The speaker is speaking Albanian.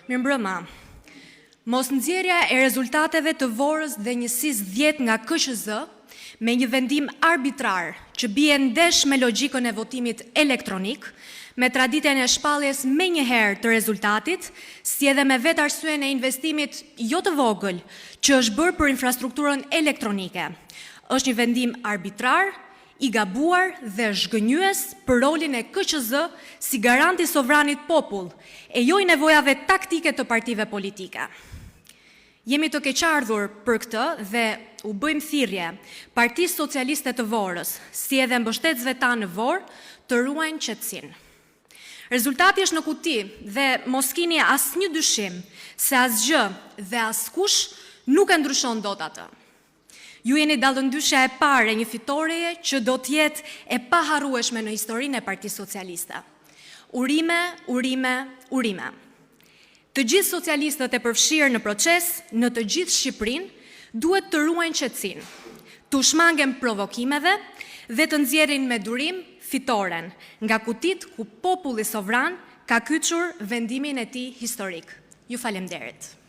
Mirëmbrëma. Mosnxjerrja e rezultateve të Vorës dhe njësisë 10 nga KQZ me një vendim arbitrar që bie ndesh me logjikën e votimit elektronik, me traditën e shpalljes menjëherë të rezultatit, si edhe me vetë arsyen e investimit jo të vogël që është bërë për infrastrukturën elektronike. Është një vendim arbitrar, i gabuar dhe zhgënjyes për rolin e KQZ si garant i sovranit popull, e jo i nevojave taktike të partive politike. Jemi të keqardhur për këtë dhe u bëjmë thirrje Partisë Socialiste të Vorës, si edhe mbështetësve tanë në Vorë, të ruajnë qetësinë. Rezultati është në kuti dhe mos kini asnjë dyshim se asgjë dhe askush nuk e ndryshon dot atë. Ju jeni dallëndyshja e parë e një fitoreje që do të jetë e paharrueshme në historinë e Partisë Socialiste. Urime, urime, urime. Të gjithë socialistët e përfshirë në proces në të gjithë Shqipërinë duhet të ruajnë qetësinë, t'u shmangen provokimeve dhe të nxjerrin me durim fitoren nga kutitë ku populli sovran ka kyçur vendimin e tij historik. Ju faleminderit.